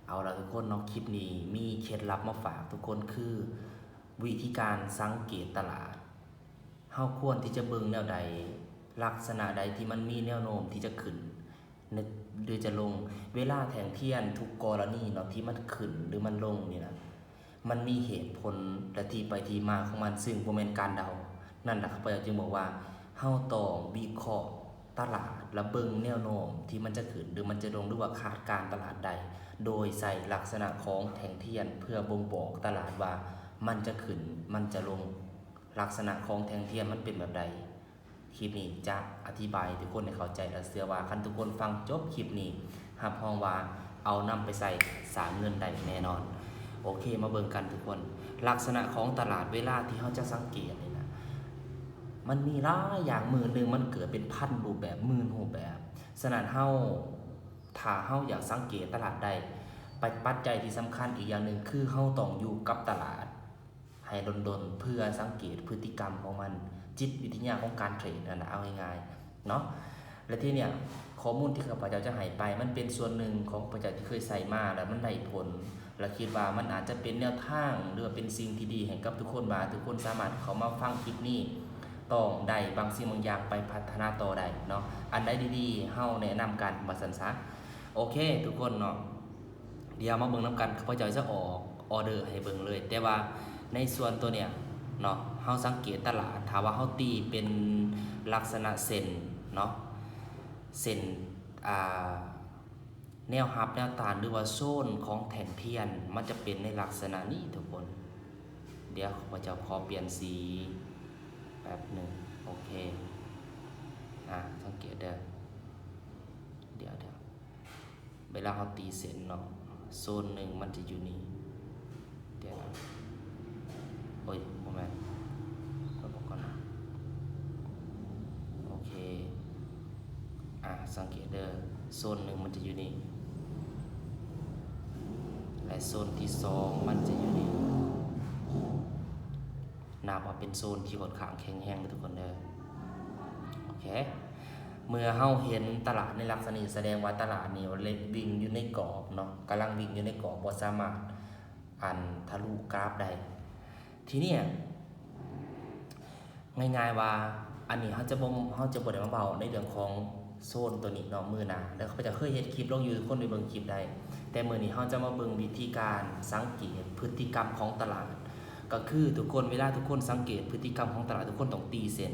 ເອົາລະທຸກຄົນເນາະ, ຄລິບນີ້ມີເຄັດລັບມາຝາກທຸກຄົນ ຄືວິທີການສັງເກດຕະຫຼາດ. ເຮົາຄວນທີ່ຈະເບິ່ງແນວໃດ, ລັກສະນະໃດທີ່ມັນມີແນວໂນ້ມທີ່ຈະຂຶ້ນ ຫຼື ຫຼື ຈະລົງ. ເວລາແທ່ງທຽນທຸກກໍລະນີເນາະ ທີ່ມັນຂຶ້ນ ຫຼື ມັນລົງນີ້ນະ, ມັນມີເຫດຜົນ ແລະ ທີ່ໄປທີ່ມາຂອງມັນ, ຊຶ່ງບໍ່ແມ່ນການເດົາ. ນັ້ນລະ ຂ້າພະເຈົ້າຈຶ່ງບອກວ່າ ເຮົາຕ້ອງວິເຄາະຕະຫຼາດ ແລະ ເບິ່ງແນວໂນ້ມທີ່ມັນຈະຂຶ້ນ ຫຼື ມັນຈະລົງ ຫຼືວ່າຄາດການຕະຫຼາດໄດ້ ໂດຍໃຊ້ລັກສະນະຂອງແທ່ງທຽນ ເພື່ອບົ່ງບອກຕະຫຼາດວ່າມັນຈະຂຶ້ນ ມັນຈະລົງ, ລັກສະນະຂອງແທ່ງທຽນມັນເປັນແບບໃດ. ຄລິບນີ້ຈະອະທິບາຍໃຫ້ທຸກຄົນໄດ້ເຂົ້າໃຈ ແລະ ເຊື່ອວ່າຄັນທຸກຄົນຟັງຈົບຄລິບນີ້ ຮັບຮອງວ່າເອົານຳໄປໃຊ້ສ້າງເງິນໄດ້ແນ່ນອນ. ໂອເຄ ມາເບິ່ງກັນທຸກຄົນ, ລັກສະນະຂອງຕະຫຼາດເວລາທີ່ເຮົາຈະສັງເກດນີ້ນະ ມັນມີຫຼາຍຢ່າງ, ມື້ໜຶ່ງມັນເກີດເປັນພັນຮູບແບບ, ໝື່ນຮູບແບບ. ສະນັ້ນເຮົາ, ຖ້າເຮົາຢາກສັງເກດຕະຫຼາດໄດ້, ປັດ, ປັດໄຈທີ່ສຳຄັນອີກຢ່າງໜຶ່ງ ຄືເຮົາຕ້ອງຢູ່ກັບຕະຫຼາດ ໃຫ້ດົນໆ ເພື່ອສັງເກດພຶດຕິກຳຂອງມັນ, ຈິດວິທະຍາຂອງການເທຣດຫັ້ນນະ ເອົາງ່າຍໆເນາະ. ແລະ ທີເນີ້ຍ ຂໍ້ມູນທີ່ຂ້າພະເຈົ້າຈະໃຫ້ໄປ ມັນເປັນສ່ວນໜຶ່ງຂອງຂ້າພະເຈົ້າທີ່ເຄີຍໃຊ້ມາ ແລະ ມັນໄດ້ຜົນ ແລະ ຄິດວ່າມັນອາດຈະເປັນແນວທາງ ຫຼືວ່າເປັນສິ່ງທີ່ດີໃຫ້ກັບທຸກຄົນ ວ່າທຸກຄົນສາມາດເຂົ້າມາຟັງຄລິບນີ້ ຕ້ອງໄດ້ບາງສິ່ງບາງຢ່າງໄປພັດທະນາຕໍ່ໄດ້ເນາະ. ອັນໃດດີໆ ເຮົາແນະນຳກັນ ວ່າຊັ້ນຊະ. ໂອເຄ ທຸກຄົນເນາະ, ດຽວມາເບິ່ງນຳກັນ, ຂ້າພະເຈົ້າຈະອອກອໍເດີໃຫ້ເບິ່ງເລີຍ. ແຕ່ວ່າໃນສ່ວນຕົວເນີ້ຍເນາະ, ເຮົາສັງເກດຕະຫຼາດ, ຖ້າວ່າເຮົາຕີເປັນລັກສະນະເສັ້ນເນາະ, ເສັ້ນ, ອ່າ, ແນວຮັບແນວຕ້ານ ຫຼືວ່າໂຊນຂອງແທ່ງທຽນ, ມັນຈະເປັນໃນລັກສະນະນີ້ທຸກຄົນ. ດຽວຂ້າພະເຈົ້າຂໍປ່ຽນສີແປັບໜຶ່ງ. ໂອເຄ ອາ, ສັງເກດເດີ. ດຽວ, ດຽວ. ເວລາເຮົາຕີເສັ້ນເນາະ, ໂຊນໜຶ່ງມັນຈະຢູ່ນີ້. ດຽວນະ. ໂອ້ຍ, ບໍ່ແມ່ນ. ເບິ່ງກ່ອນນະ. ໂອເຄ. ອາ, ສັງເກດເດີ. ໂຊນໜຶ່ງມັນຈະຢູ່ນີ້. ແລະ ໂຊນທີສອງມັນຈະຢູ່ນີ້. ນັບວ່າເປັນໂຊນທີ່ຂ້ອນຂ້າງແຂງແຮງເດີທຸກຄົນເດີ. ໂອເຄ. ເມື່ອເຮົາເຫັນຕະຫຼາດໃນລັກສະນະນີ້, ສະແດງວ່າຕະຫຼາດນີ້ເລນ ວິ່ງຢູ່ໃນກອບເນາະ, ກຳລັງວິ່ງຢູ່ໃນກອບ, ບໍ່ສາມາດ ອັນ ທະລຸກຣາຟໄດ້. ທີເນີ້ຍ ງ່າຍໆວ່າ ອັນນີ້ເຮົາຈະບໍ່, ເຮົາຈະບໍ່ໄດ້ມາເວົ້າໃນເລື່ອງຂອງໂຊນຕົວນີ້ເນາະ, ມື້ໜ້າ. ແລ້ວຂ້າພະເຈົ້າເຄີຍເຮັດຄລິບລົງຢູ່, ທຸກຄົນໄປເບິ່ງຄລິບໄດ້. ແຕ່ມື້ນີ້ເຮົາຈະມາເບິ່ງວິທີການສັງເກດພຶດຕິກຳຂອງຕະຫຼາດ. ກໍຄືທຸກຄົນ, ເວລາທຸກຄົນສັງເກດພຶດຕິກຳຂອງຕະຫຼາດ, ທຸກຄົນຕ້ອງຕີເສັ້ນ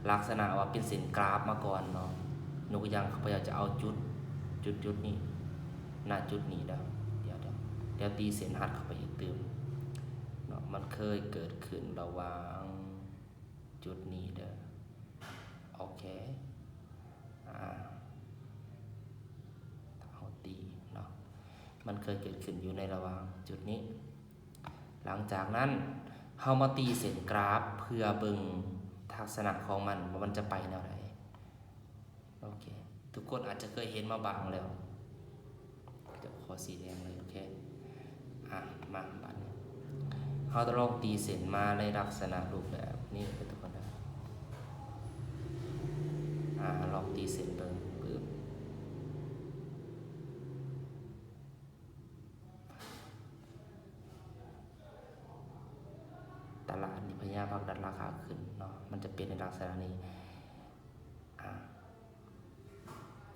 ລັກສະນະວ່າເປັນເສັ້ນກຣາຟມາກ່ອນເນາະ. ຍົກຕົວຢ່າງ, ຂ້າພະເຈົ້າຈະເອົາຈຸດ, ຈຸດ, ຈຸດນີ້, ນະ, ຈຸດນີ້ເດີ. ດຽວ, ດຽວ, ດຽວຕີເສັ້ນຮັດເຂົ້າໄປອີກຕື່ມເນາະ. ມັນເຄີຍເກີດຂຶ້ນລະຫວ່າງຈຸດນີ້ເດີ. ໂອເຄ. ອາ, ເຮົາຕີເນາະ. ມັນເຄີຍເກີດຂຶ້ນຢູ່ໃນລະຫວ່າງຈຸດນີ້. ຫຼັງຈາກນັ້ນ ເຮົາມາຕີເສັ້ນກຣາຟເພື່ອເບິ່ງທັກສະນະຂອງມັນ ວ່າມັນຈະໄປແນວໃດ. ໂອເຄ. ທຸກຄົນອາດຈະເຄີຍເຫັນມາບ້າງແລ້ວ. ຈະຂໍສີແດງເລີຍ. ໂອເຄ. ອາ, ມາບາດນີ້ ເຮົາຈະລອງຕີເສັ້ນມາໃນລັກສະນະຮູບແບບນີ້ເດີທຸກຄົນເດີ. ອາ, ລອງຕີເສັ້ນເບິ່ງ. ປຶບ. ຕະຫຼາດນີ້ພະຍາຍາມຜັກດັນລາຄາຂຶ້ນເນາະ, ມັນຈະເປັນໃນລັກສະນະນີ້. ອາ,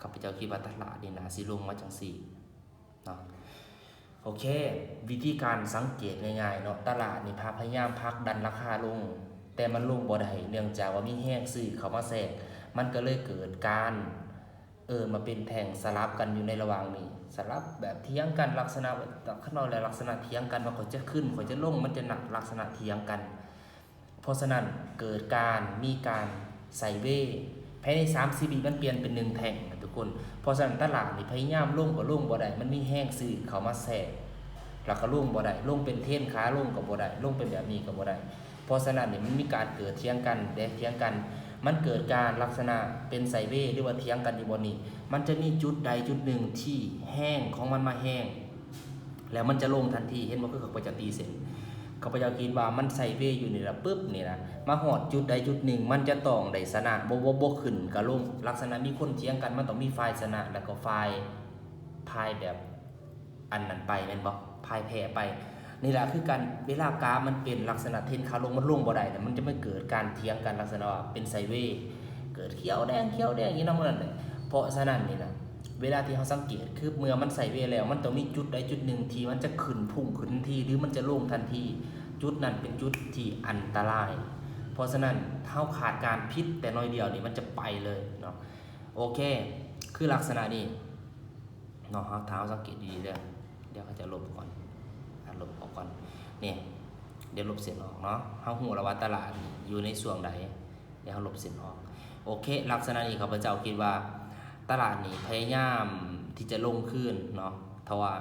ຂ້າພະເຈົ້າຄິດວ່າຕະຫຼາດນີ້ໜ້າຊິລົງມາຈັ່ງຊີ້ເນາະ. ໂອເຄ, ວິທີການສັງເກດງ່າຍໆເນາະ, ຕະຫຼາດນີ້ພະຍາຍາມຜັກດັນລາຄາລົງ, ແຕ່ມັນລົງບໍ່ໄດ້ ເນື່ອງຈາກວ່າມີແຮງຊື້ເຂົ້າມາແຊກ, ມັນກໍເລີຍເກີດການ ເອີ້ນວ່າເປັນແທ່ງສະຫຼັບກັນຢູ່ໃນລະຫວ່າງນີ້, ສະຫຼັບແບບຖຽງກັນ, ລັກສະນະ, ຄັນເວົ້າແລ້ວລັກສະນະຖຽງກັນ, ວ່າຂ້ອຍຈະຂຶ້ນ, ຂ້ອຍຈະລົງ, ມັນຈະນະ ລັກສະນະຖຽງກັນ. ເພາະສະນັ້ນເກີດການ ມີການໄຊເວ ພາຍໃນສາມສິບວິມັນປ່ຽນເປັນໜຶ່ງແທ່ງນະທຸກຄົນ. ເພາະສະນັ້ນຕະຫຼາດນີ້ພະຍາຍາມລົງກໍລົງບໍ່ໄດ້, ມັນມີແຮງຊື້ເຂົ້າມາແຊກ ແລ້ວກໍລົງບໍ່ໄດ້, ລົງເປັນເທຣນຂາລົງກໍບໍ່ໄດ້, ລົງເປັນແບບນີ້ກໍບໍ່ໄດ້. ເພາະສະນັ້ນນີ້ມັນມີການເກີດຖຽງກັນເດ້, ຖຽງກັນ, ມັນເກີດການລັກສະນະເປັນໄຊເວ ຫຼືວ່າຖຽງກັນຢູ່ບ່ອນນີ້, ມັນຈະມີຈຸດໃດຈຸດໜຶ່ງທີ່ແຮງຂອງມັນມາແຮງ ແລ້ວມັນຈະລົງທັນທີ. ເຫັນບໍ່? ຄືຂ້າພະເຈົ້າຕີເສັ້ນ, ຂ້າພະເຈົ້າຄິດວ່າມັນໄຊເວຢູ່ນີ້ລະ, ປຶບນີ້ລະ, ມາຮອດຈຸດໃດຈຸດໜຶ່ງ ມັນຈະຕ້ອງໄດ້ຊະນະ, ບໍ່, ບໍ່, ບໍ່ຂຶ້ນກໍລົງ. ລັກສະນະມີຄົນຖຽງກັນ, ມັນຕ້ອງມີຝ່າຍຊະນະ ແລ້ວກໍຝ່າຍ ຝ່າຍແບບ ອັນນັ້ນໄປແມ່ນບໍ່? ພ່າຍແພ້ໄປ. ນີ້ລະຄືກັນ ເວລາກາຟມັນເປັນລັກສະນະເທຣນຂາລົງ ມັນລົງບໍ່ໄດ້ນະ ມັນຈະມາເກີດການຖຽງກັນລັກສະນະວ່າເປັນໄຊເວ ເກີດຂຽວແດງ ຂຽວແດງຢູ່ນຳນັ້ນແຫຼະ. ເພາະສະນັ້ນນີ້ນະ ເວລາທີ່ເຮົາສັງເກດ ຄືເມື່ອມັນໄຊເວແລ້ວ ມັນຕ້ອງມີຈຸດໃດຈຸດໜຶ່ງທີ່ມັນຈະຂຶ້ນ ພຸ່ງຂຶ້ນທັນທີ ຫຼື ມັນຈະລົງທັນທີ. ຈຸດນັ້ນເປັນຈຸດທີ່ອັນຕະລາຍ. ເພາະສະນັ້ນ ເຮົາຄາດການຜິດແຕ່ໜ້ອຍດຽວນີ້ ມັນຈະໄປເລີຍເນາະ. ໂອເຄ ຄືລັກສະນະນີ້ເນາະ. ເຮົາ ຖ້າເຮົາສັງເກດດີໆເດີ ດຽວເຂົາຈະລົບກ່ອນ ອາ ລົບອອກກ່ອນ. ນີ້ ດຽວລົບເສັ້ນອອກເນາະ. ເຮົາຮູ້ແລ້ວວ່າຕະຫຼາດນີ້ຢູ່ໃນຊ່ວງໃດ. ດຽວເຮົາລົບເສັ້ນອອກ. ໂອເຄ ລັກສະນະນີ້ຂ້າພະເຈົ້າຄິດວ່າຕະຫຼາດນີ້ພະຍາຍາມທີ່ຈະລົງຄືນເນາະ ເພາະວ່າ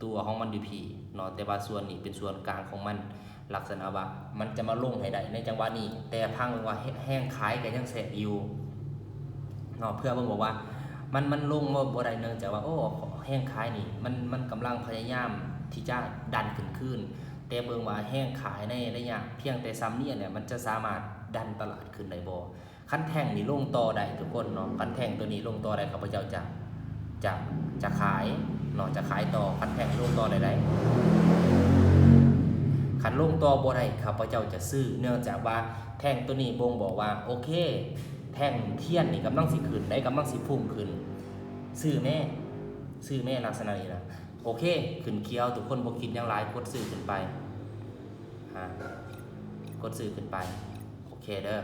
ຕົວຂອງມັນຢູ່ພີ້ເນາະ ແຕ່ວ່າສ່ວນນີ້ເປັນສ່ວນກາງຂອງມັນ ລັກສະນະວ່າມັນຈະມາລົງໃຫ້ໄດ້ໃນຈັງຫວະນີ້. ແຕ່ພັງເບິ່ງວ່າແຮງຂາຍກໍຍັງແຊກຢູ່ເນາະ ເພື່ອເບິ່ງບອກວ່າມັນ ມັນລົງບໍ່ ບໍ່ໄດ້ ເນື່ອງຈາກວ່າ ໂອ້ ແຮງຂາຍນີ້ມັນ ມັນກຳລັງພະຍາຍາມທີ່ຈະດັນຂຶ້ນຄືນ. ແຕ່ເບິ່ງວ່າແຮງຂາຍໃນໄລຍະພຽງແຕ່ສ່ຳນີ້ແຫຼະ ມັນຈະສາມາດດັນຕະຫຼາດຂຶ້ນໄດ້ບໍ່? ຄັນແທ່ງນີ້ລົງຕໍ່ໄດ້ທຸກຄົນເນາະ ຄັນແທ່ງຕົວນີ້ລົງຕໍ່ໄດ້ ຂ້າພະເຈົ້າຈະ ຈະ ຈະຂາຍເນາະ ຈະຂາຍຕໍ່. ຄັນແທ່ງນີ້ລົງຕໍ່ໄດ້ໄດ໋ ຄັນລົງຕໍ່ບໍ່ໄດ້ ຂ້າພະເຈົ້າຈະຊື້ ເນື່ອງຈາກວ່າແທ່ງຕົວນີ້ບົ່ງບອກວ່າ ໂອເຄ ແທ່ງທຽນນີ້ກຳລັງຊິຂຶ້ນໄດ໋ ກຳລັງຊິຟຸ້ງຂຶ້ນ ຊື້ແມ້ ຊື້ແມ້ ລັກສະນະນີ້ນະ. ໂອເຄ ຂຶ້ນຂຽວ ທຸກຄົນບໍ່ຄິດຫຍັງຫຼາຍ ກົດຊື້ຂຶ້ນໄປ ອາ ກົດຊື້ຂຶ້ນໄປ. ໂອເຄເດີ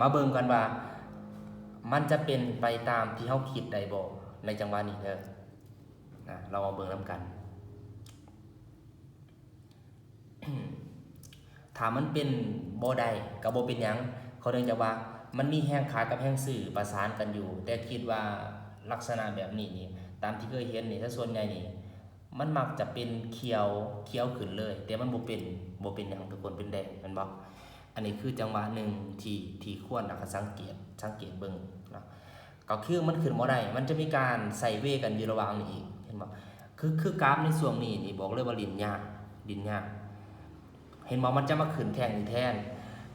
ມາເບິ່ງກັນວ່າມັນຈະເປັນໄປຕາມທີ່ເຮົາຄິດໄດ້ບໍ່ໃນຈັງຫວະນີ້ເດີ. ອາ ລອງມາເບິ່ງນຳກັນ. ຖ້າມັນເປັນບໍ່ໄດ້ກໍບໍ່ເປັນຫຍັງ ເພາະເນື່ອງຈາກວ່າມັນມີແຮງຂາຍກັບແຮງຊື້ປະສານກັນຢູ່. ແຕ່ຄິດວ່າລັກສະນະແບບນີ້ນີ້ ຕາມທີ່ເຄີຍເຫັນນີ້ ສ່ວນໃຫຍ່ນີ້ ມັນມັກຈະເປັນຂຽວ ຂຽວຂຶ້ນເລີຍ ແຕ່ມັນບໍ່ເປັນ ບໍ່ເປັນຫຍັງທຸກຄົນ ເປັນແດງແມ່ນບໍ່? ອັນນີ້ຄືຈັງຫວະໜຶ່ງທີ່ ທີ່ຄວນ ແລ້ວກໍສັງເກດ ສັງເກດເບິ່ງເນາະ ກໍຄືມັນຂຶ້ນບໍ່ໄດ້ ມັນຈະມີການໄຊເວກັນຢູ່ລະຫວ່າງນີ້ອີກ ເຫັນບໍ່? ຄື ຄືກາຟໃນຊ່ວງນີ້ນີ້ ບອກເລີຍວ່າຫຼິ້ນຍາກ ຫຼິ້ນຍາກ ເຫັນບໍ່? ມັນຈະມາຂຶ້ນແທ່ງນີ້ແທນ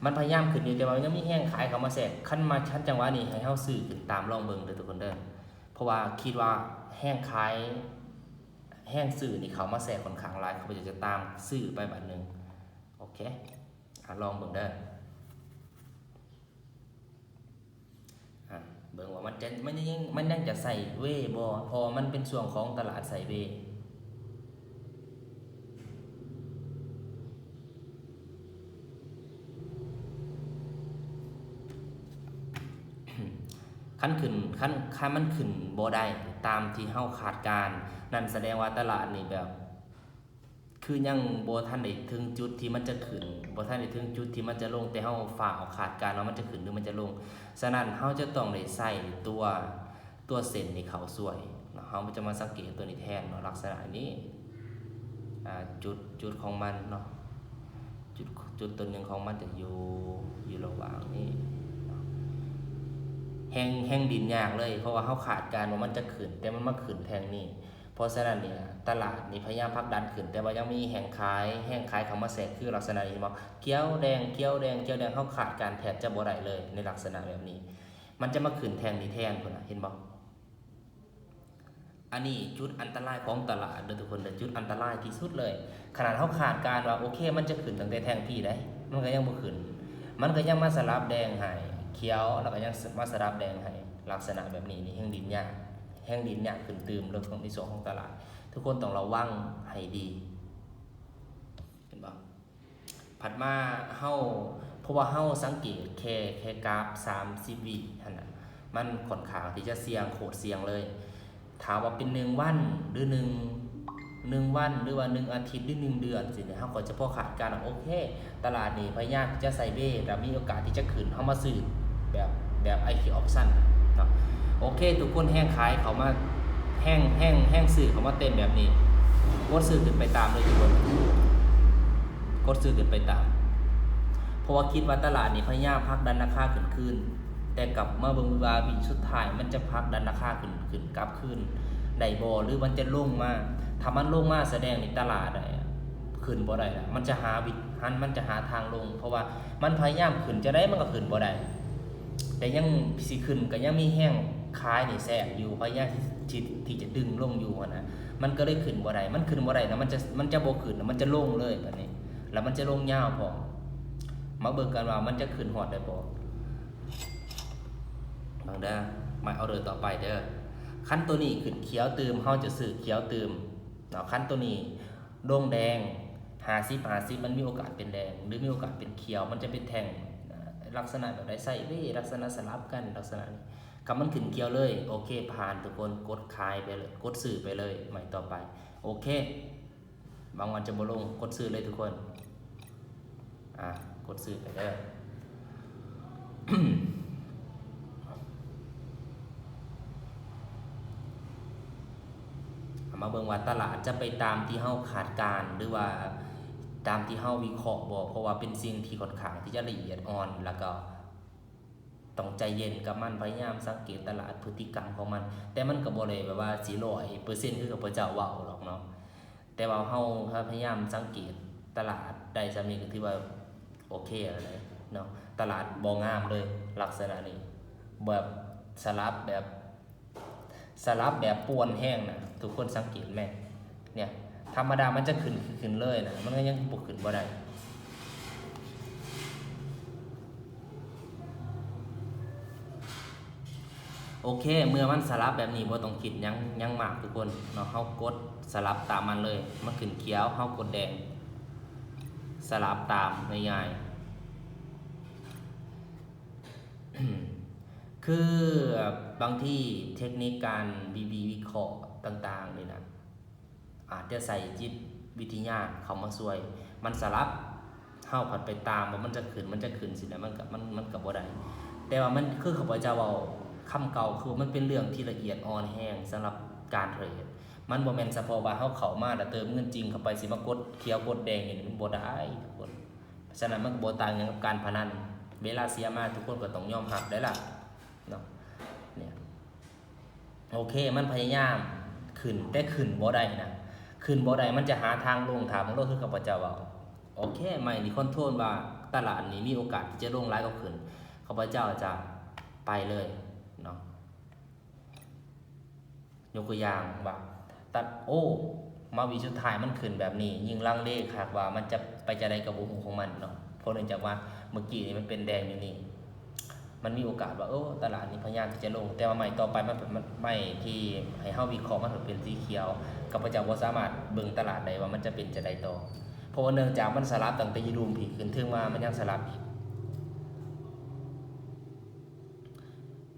ມັນພະຍາຍາມຂຶ້ນຢູ່ ແຕ່ວ່າຍັງມີແຮງຂາຍເຂົ້າມາແຊກ. ຄັນມາ ຄັນຈັງຫວະນີ້ໃຫ້ເຮົາຊື້ຂຶ້ນຕາມ ລອງເບິ່ງເດີທຸກຄົນເດີ ເພາະວ່າຄິດວ່າແຮງຂາຍ ແຮງຊື້ນີ້ເຂົ້າມາແຊກຂ້ອນຂ້າງຫຼາຍ ຂ້າພະເຈົ້າຈະຕາມຊື້ໄປບາດໜຶ່ງ. ໂອເຄ ອາ ລອງເບິ່ງເດີ ອາ ເບິ່ງວ່າມັນຈະ ມັນຍັງ ມັນຍັງຈະໄຊເວບໍ່ ເພາະວ່າມັນເປັນຊ່ວງຂອງຕະຫຼາດໄຊເວ. ຄັນຂຶ້ນ ຄັນ ຄັນມັນຂຶ້ນບໍ່ໄດ້ຕາມທີ່ເຮົາຄາດການ ນັ້ນສະແດງວ່າຕະຫຼາດນີ້ແບບ ຄືຍັງບໍ່ທັນໄດ້ເຖິງຈຸດທີ່ມັນຈະຂຶ້ນ ບໍ່ທັນໄດ້ເຖິງຈຸດທີ່ມັນຈະລົງ ແຕ່ເຮົາຟ້າວຄາດການວ່າມັນຈະຂຶ້ນ ຫຼື ມັນຈະລົງ. ສະນັ້ນເຮົາຈະຕ້ອງໄດ້ໃຊ້ຕົວ ຕົວເສັ້ນນີ້ເຂົ້າຊ່ວຍເນາະ. ເຮົາຈະມາສັງເກດຕົວນີ້ແທນເນາະ ລັກສະນະນີ້ ອາ ຈຸດ ຈຸດຂອງມັນເນາະ ຈຸດ ຈຸດຕົວໜຶ່ງຂອງມັນຈະຢູ່ ຢູ່ລະຫວ່າງນີ້ເນາະ. ແຮງ ແຮງດິນຍາກເລີຍ ເພາະວ່າເຮົາຄາດການວ່າມັນຈະຂຶ້ນ ແຕ່ມັນມາຂຶ້ນແທ່ງນີ້. ເພາະສະນັ້ນນີ້ ຕະຫຼາດນີ້ພະຍາຍາມຜັກດັນຂຶ້ນ ແຕ່ວ່າຍັງມີແຮງຂາຍ ແຮງຂາຍເຂົ້າມາແຊກ ຄືລັກສະນະນີ້ ເຫັນບໍ່? ຂຽວແດງ ຂຽວແດງ ຂຽວແດງ ເຮົາຄາດການແທບຈະບໍ່ໄດ້ເລີຍໃນລັກສະນະແບບນີ້. ມັນຈະມາຂຶ້ນແທ່ງນີ້ແທນພຸ້ນນະ ເຫັນບໍ່? ອັນນີ້ຈຸດອັນຕະລາຍຂອງຕະຫຼາດເດີທຸກຄົນເດີ ຈຸດອັນຕະລາຍທີ່ສຸດເລີຍ. ຂະໜາດເຮົາຄາດການວ່າ ໂອເຄ ມັນຈະຂຶ້ນຕັ້ງແຕ່ແທ່ງພີ້ໃດ໋ ມັນກໍຍັງບໍ່ຂຶ້ນ ມັນກໍຍັງມາສະຫຼັບແດງໃຫ້ຂຽວ ແລ້ວກໍຍັງມາສະຫຼັບແດງໃຫ້ ລັກສະນະແບບນີ້ນີ້ ແຮງດິນຍາກ ແຮງດິນຍາກຂຶ້ນຕື່ມເລີຍ ໃນຊ່ວງຂອງຕະຫຼາດ. ທຸກຄົນຕ້ອງລະວັງໃຫ້ດີ ເຫັນບໍ່? ຖັດມາເຮົາ ເພາະວ່າເຮົາສັງເກດແຄ່ ແຄ່ກາຟສາມສິບວິຫັ້ນນະ ມັນຂ້ອນຂ້າງທີ່ຈະສ່ຽງ ໂຄດສ່ຽງເລີຍ. ຖ້າວ່າເປັນໜຶ່ງວັນ ຫຼື ໜຶ່ງ ໜຶ່ງວັນ ຫຼືວ່າໜຶ່ງອາທິດ ຫຼື ໜຶ່ງເດືອນຊີ້ນະ ເຮົາກໍຈະພໍຄາດການວ່າ ໂອເຄ ຕະຫຼາດນີ້ພະຍາຍາມທີ່ຈະໄຊເວ ແລ້ວມີໂອກາດທີ່ຈະຂຶ້ນ ເຮົາມາຊື້ແບບ ແບບ ໄອຄິວ ອອບຊັນ ເນາະ. ໂອເຄ ທຸກຄົນ ແຮງຂາຍເຂົ້າມາ ແຮງ ແຮງ ແຮງຊື້ເຂົ້າມາເຕັມແບບນີ້ ກົດຊື້ຂຶ້ນໄປຕາມເລີຍທຸກຄົນ ກົດຊື້ຂຶ້ນໄປຕາມ ເພາະວ່າຄິດວ່າຕະຫຼາດນີ້ພະຍາຍາມຜັກດັນລາຄາຂຶ້ນຄືນ ແຕ່ກັບມາເບິ່ງວ່າວິສຸດທ້າຍມັນຈະຜັກດັນລາຄາຂຶ້ນ ຂຶ້ນກັບຄືນໄດ້ບໍ່ ຫຼືມັນຈະລົງມາ. ຖ້າມັນລົງມາສະແດງນີ້ຕະຫຼາດ ອາ ຂຶ້ນບໍ່ໄດ້ລະ ມັນຈະຫາວິ ມັນຈະຫາທາງລົງ ເພາະວ່າມັນພະຍາຍາມຂຶ້ນຈັ່ງໃດມັນກໍຂຶ້ນບໍ່ໄດ້ ແຕ່ຍັງຊິຂຶ້ນກໍຍັງມີແຮງຂາຍນີ້ແຊກຢູ່ ພະຍາຍາມທີ່ ທີ່ ທີ່ຈະດຶງລົງຢູ່ຫັ້ນນະ. ມັນກໍເລີຍຂຶ້ນບໍ່ໄດ້ ມັນຂຶ້ນບໍ່ໄດ້ນະ ມັນຈະ ມັນຈະບໍ່ຂຶ້ນນະ ມັນຈະລົງເລີຍບາດນີ້ ແລ້ວມັນຈະລົງຍາວພ້ອມ. ມາເບິ່ງກັນວ່າມັນຈະຂຶ້ນຮອດໄດ້ບໍ່. ເບິ່ງເດີ ໄມ້ອໍເດີຕໍ່ໄປເດີ. ຄັນໂຕນີ້ຂຶ້ນຂຽວຕື່ມ ເຮົາຈະຊື້ຂຽວຕື່ມເນາະ. ຄັນໂຕນີ້ລົງແດງ ຫ້າສິບ ຫ້າສິບ ມັນມີໂອກາດເປັນແດງ ຫຼື ມີໂອກາດເປັນຂຽວ ມັນຈະເປັນແທ່ງ ເອີ ລັກສະນະແບບໃດ ໄຊເວ ລັກສະນະສະຫຼັບກັນ ລັກສະນະນີ້. ຄັນມັນຂຶ້ນຂຽວເລີຍ ໂອເຄ ຜ່ານ ທຸກຄົນ ກົດຂາຍໄປເລີຍ ກົດຊື້ໄປເລີຍ ໄມ້ຕໍ່ໄປ. ໂອເຄ ຫວັງວ່າຈະບໍ່ລົງ ກົດຊື້ເລີຍທຸກຄົນ. ອາ ກົດຊື້ໄປເດີ. ເອົາມາເບິ່ງວ່າຕະຫຼາດຈະໄປຕາມທີ່ເຮົາຄາດການ ຫຼືວ່າຕາມທີ່ເຮົາວິເຄາະບໍ່ ເພາະວ່າເປັນສິ່ງທີ່ຂ້ອນຂ້າງທີ່ຈະລະອຽດອ່ອນ ແລ້ວກໍຕ້ອງໃຈເຢັນກັບມັນ ພະຍາຍາມສັງເກດຕະຫຼາດ ພຶດຕິກຳຂອງມັນ. ແຕ່ມັນກໍບໍ່ໄດ້ແບບວ່າຊິຮ້ອຍເປີເຊັນຄືຂ້າພະເຈົ້າເວົ້າດອກເນາະ. ແຕ່ວ່າເຮົາພະຍາຍາມສັງເກດຕະຫຼາດໄດ້ສ່ຳນີ້ກໍຖືວ່າໂອເຄແລ້ວເນາະ. ຕະຫຼາດບໍ່ງາມເລີຍ ລັກສະນະນີ້ ແບບສະຫຼັບແບບ ສະຫຼັບແບບປ່ວນແຮງນະ ທຸກຄົນສັງເກດແມ່ນ ເນີ້ຍ ທຳມະດາມັນຈະຂຶ້ນ ຂຶ້ນເລີຍນະ ມັນກໍຍັງບໍ່ຂຶ້ນບໍ່ໄດ້. ໂອເຄ ເມື່ອມັນສະຫຼັບແບບນີ້ ບໍ່ຕ້ອງຄິດຫຍັງ ຫຍັງມາກທຸກຄົນເນາະ. ເຮົາກົດສະຫຼັບຕາມມັນເລີຍ ມັນຂຶ້ນຂຽວ ເຮົາກົດແດງ ສະຫຼັບຕາມ ງ່າຍໆ. ຄືບາງທີເທັກນິກການວິ ວິ ວິເຄາະຕ່າງໆນີ້ນະ ອາດຈະໃຊ້ຈິດວິທະຍາເຂົ້າມາຊ່ວຍ ມັນສະຫຼັບ ເຮົາພັດໄປຕາມວ່າມັນຈະຂຶ້ນ ມັນຈະຂຶ້ນຊີ້ນະ ມັນກະ ມັນ ມັນກະບໍ່ໄດ້. ແຕ່ວ່າມັນ ຄືຂ້າພະເຈົ້າເວົ້າຄຳເກົ່າ ຄືມັນເປັນເລື່ອງທີ່ລະອຽດອ່ອນແຮງສຳລັບການເທຣດ. ມັນບໍ່ແມ່ນສະເພາະວ່າເຮົາເຂົ້າມາແລ້ວເຕີມເງິນຈິງເຂົ້າໄປ ຊິມາກົດຂຽວກົດແດງນີ້ ມັນບໍ່ໄດ້ທຸກຄົນ. ສະນັ້ນມັນກໍບໍ່ຕ່າງຫຍັງກັບການພະນັນ ເວລາເສຍມາທຸກຄົນກໍຕ້ອງຍອມຮັບໄດ້ລະເນາະ ເນີ້ຍ. ໂອເຄ ມັນພະຍາຍາມຂຶ້ນ ແຕ່ຂຶ້ນບໍ່ໄດ້ນະ ຂຶ້ນບໍ່ໄດ້ ມັນຈະຫາທາງລົງ. ຖ້າເບິ່ງໂລດ ຄືຂ້າພະເຈົ້າເວົ້າ ໂອເຄ ໄມ້ນີ້ຄອນໂທຣນວ່າຕະຫຼາດນີ້ມີໂອກາດທີ່ຈະລົງຫຼາຍກວ່າຂຶ້ນ ຂ້າພະເຈົ້າຈະໄປເລີຍເນາະ. ຍົກຕົວຢ່າງວ່າ ຕະ ໂອ້ ມາວິສຸດທ້າຍມັນຂຶ້ນແບບນີ້ ຍິ່ງລັງເລຄັກວ່າມັນຈະໄປຈັ່ງໃດກໍບໍ່ຮູ້ຂອງມັນເນາະ. ເພາະເນື່ອງຈາກວ່າເມື່ອກີ້ນີ້ມັນເປັນແດງຢູ່ນີ້ ມັນມີໂອກາດວ່າ ໂອ້ ຕະຫຼາດນີ້ພະຍາຍາມທີ່ຈະລົງ ແຕ່ວ່າໄມ້ຕໍ່ໄປມັນ ມັນ ໄມ້ທີ່ໃຫ້ເຮົາວິເຄາະມັນເປັນສີຂຽວ ຂ້າພະເຈົ້າບໍ່ສາມາດເບິ່ງຕະຫຼາດໄດ້ວ່າມັນຈະເປັນຈັ່ງໃດຕໍ່ ເພາະວ່າເນື່ອງຈາກມັນສະຫຼັບຕັ້ງແຕ່ຢູ່ລຸ່ມພີ້ຂຶ້ນເທິງມາ ມັນຍັງສະຫຼັບອີກ.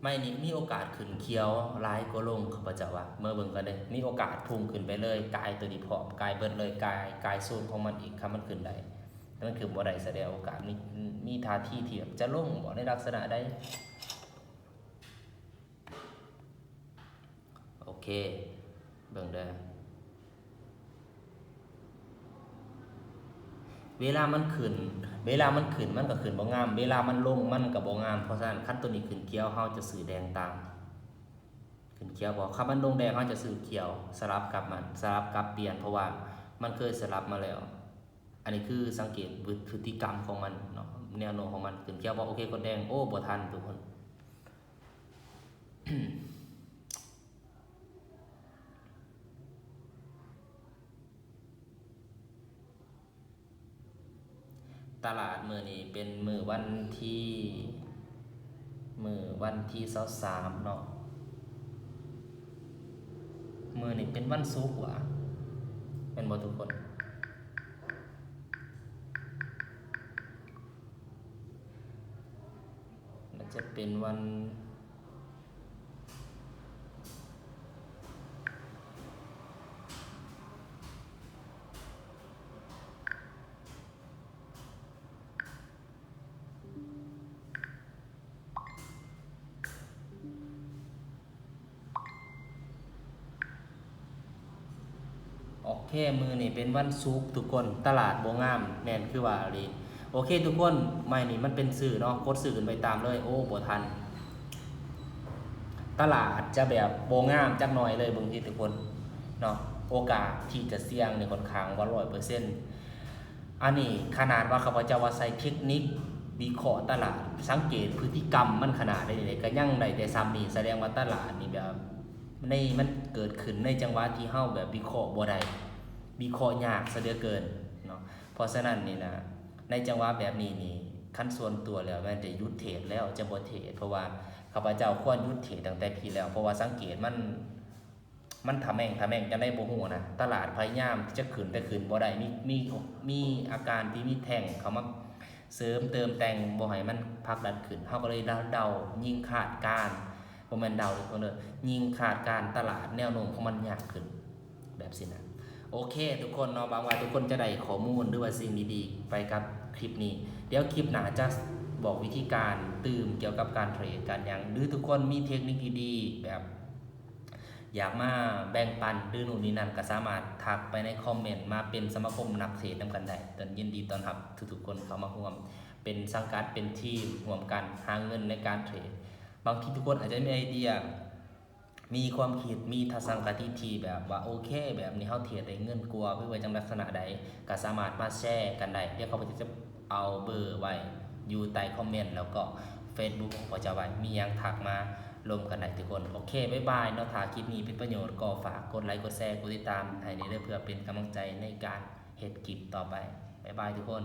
ໄມ້ນີ້ມີໂອກາດຂຶ້ນຂຽວຫຼາຍກວ່າລົງ ຂ້າພະເຈົ້າວ່າ ເມືອເບິ່ງກັນເດີ້ ມີໂອກາດພຸ່ງຂຶ້ນໄປເລີຍ ກາຍໂຕນີ້ພ້ອມ ກາຍເບິດເລີຍ ກາຍ ກາຍໂຊນຂອງມັນອີກ ຄັນມັນຂຶ້ນໄດ້. ມັນຂຶ້ນບໍ່ໄດ້ ສະແດງໂອກາດມີ ມີທ່າທີທີ່ແບບຈະລົງບໍ່ ໃນລັກສະນະໃດ. ໂອເຄ ເບິ່ງເດີ້ ເວລາມັນຂຶ້ນ ເວລາມັນຂຶ້ນມັນກໍຂຶ້ນບໍ່ງາມ ເວລາມັນລົງມັນກໍບໍ່ງາມ. ເພາະສະນັ້ນ ຄັນໂຕນີ້ຂຶ້ນຂຽວ ເຮົາຈະຊື້ແດງຕາມ ຂຶ້ນຂຽວບໍ່ ຄັນມັນລົງແດງ ເຮົາຈະຊື້ຂຽວ ສະຫຼັບກັບມັນ ສະຫຼັບກັບປ່ຽນ ເພາະວ່າມັນເຄີຍສະຫຼັບມາແລ້ວ. ອັນນີ້ຄືສັງເກດພຶ ພຶດຕິກຳຂອງມັນເນາະ ແນວໂນ້ມຂອງມັນ. ຂຶ້ນຂຽວບໍ່ ໂອເຄ ກົດແດງ ໂອ້ ບໍ່ທັນທຸກຄົນ. ຕະຫຼາດມື້ນີ້ເປັນມື້ວັນທີ ມື້ວັນທີຊາວສາມເນາະ ມື້ນີ້ເປັນວັນສຸກຫວາ ແມ່ນບໍ່ທຸກຄົນ? ໜ້າຈະເປັນວັນ ໂອເຄ ມື້ນີ້ເປັນວັນສຸກທຸກຄົນ ຕະຫຼາດບໍ່ງາມ ແມ່ນຄືວ່າອີ່ຫຼີ. ໂອເຄທຸກຄົນ ໄມ້ນີ້ມັນເປັນຊື້ເນາະ ກົດຊື້ຂຶ້ນໄປຕາມເລີຍ. ໂອ້ ບໍ່ທັນ ຕະຫຼາດຈະແບບບໍ່ງາມຈັກໜ່ອຍເລີຍ ເບິ່ງຕິທຸກຄົນເນາະ. ໂອກາດທີ່ຈະສ່ຽງນີ້ຂ້ອນຂ້າງວ່າຮ້ອຍເປີເຊັນ. ອັນນີ້ຂະໜາດວ່າຂ້າພະເຈົ້າວ່າໃຊ້ເທັກນິກວິເຄາະຕະຫຼາດ ສັງເກດພຶດຕິກຳມັນຂະໜາດໃດນີ້ ກໍຍັງໄດ້ແຕ່ສ່ຳນີ້ ສະແດງວ່າຕະຫຼາດນີ້ແບບ ໃນ ມັນເກີດຂຶ້ນໃນຈັງຫວະທີ່ເຮົາແບບວິເຄາະບໍ່ໄດ້ ວິເຄາະຍາກຊະເຫຼືອເກີນເນາະ. ເພາະສະນັ້ນນີ້ນະ ໃນຈັງຫວະແບບນີ້ນີ້ ຄັນສ່ວນຕົວແລ້ວແມ່ນຈະຢຸດເທຣດແລ້ວ ຈະບໍ່ເທຣດ ເພາະວ່າຂ້າພະເຈົ້າຄວນຢຸດເທຣດຕັ້ງແຕ່ພີ້ແລ້ວ ເພາະວ່າສັງເກດມັນ ມັນທະແມ່ງ ທະແມ່ງຈັ່ງໃດບໍ່ຮູ້ນະ ຕະຫຼາດພະຍາຍາມຈະຂຶ້ນ ແຕ່ຂຶ້ນບໍ່ໄດ້ ມີ ມີ ມີອາການທີ່ມີແທ່ງເຂົ້າມາເສີມເຕີມແຕ່ງ ບໍ່ໃຫ້ມັນຜັກດັນຂຶ້ນ ເຮົາກໍເລີຍເດົາ ຍິງຄາດການ ບໍ່ແມ່ນເດົາເດີ ຍິງຄາດການຕະຫຼາດແນວໂນ້ມຂອງມັນຍາກຂຶ້ນ ແບບຊີ້ນະ. ໂອເຄທຸກຄົນເນາະ ຫວັງວ່າທຸກຄົນຈະໄດ້ຂໍ້ມູນ ຫຼືວ່າສິ່ງດີໆໄປກັບຄລິບນີ້. ດຽວຄລິບໜ້າຈະບອກວິທີການຕື່ມກ່ຽວກັບການເທຣດການຫຍັງ ຫຼືທຸກຄົນມີເທັກນິກດີໆ ແບບຢາກມາແບ່ງປັນ ຫຼືໂນ່ນນີ້ນັ້ນ ກໍສາມາດທັກໄປໃນຄອມເມັນ ມາເປັນສະມາຄົມນັກເທຣດນຳກັນໄດ້. ຕ້ອງຍິນດີຕ້ອນຮັບທຸກໆຄົນເຂົ້າມາຮ່ວມ ເປັນສັງກັດ ເປັນທີມ ຮ່ວມກັນຫາເງິນໃນການເທຣດ. ບາງທີທຸກຄົນອາດຈະມີໄອເດຍ ມີຄວາມຄິດ ມີທັດສະນະຄະຕິທີ່ແບບວ່າ ໂອເຄ ແບບນີ້ເຮົາເທຣດໄດ້ເງິນກວ່າ ຫຼືວ່າຈັ່ງລັກສະນະໃດ ກໍສາມາດມາແຊກັນໄດ້. ດຽວຂ້າພະເຈົ້າຈະເອົາເບີໄວ້ຢູ່ໃຕ້ຄອມເມັນ ແລ້ວກໍເຟສບຸກຂອງຂ້າພະເຈົ້າໄວ້ ມີຫຍັງທັກມາລົມກັນໄດ້ທຸກຄົນ. ໂອເຄ ບາຍບາຍເນາະ. ຖ້າຄລິບນີ້ເປັນປະໂຫຍດ ກໍຝາກກົດໄລ ກົດແຊ ກົດຕິດຕາມໃຫ້ແດ່ເດີ ເພື່ອເປັນກຳລັງໃຈໃນການເຮັດຄລິບຕໍ່ໄປ. ບາຍບາຍທຸກຄົນ.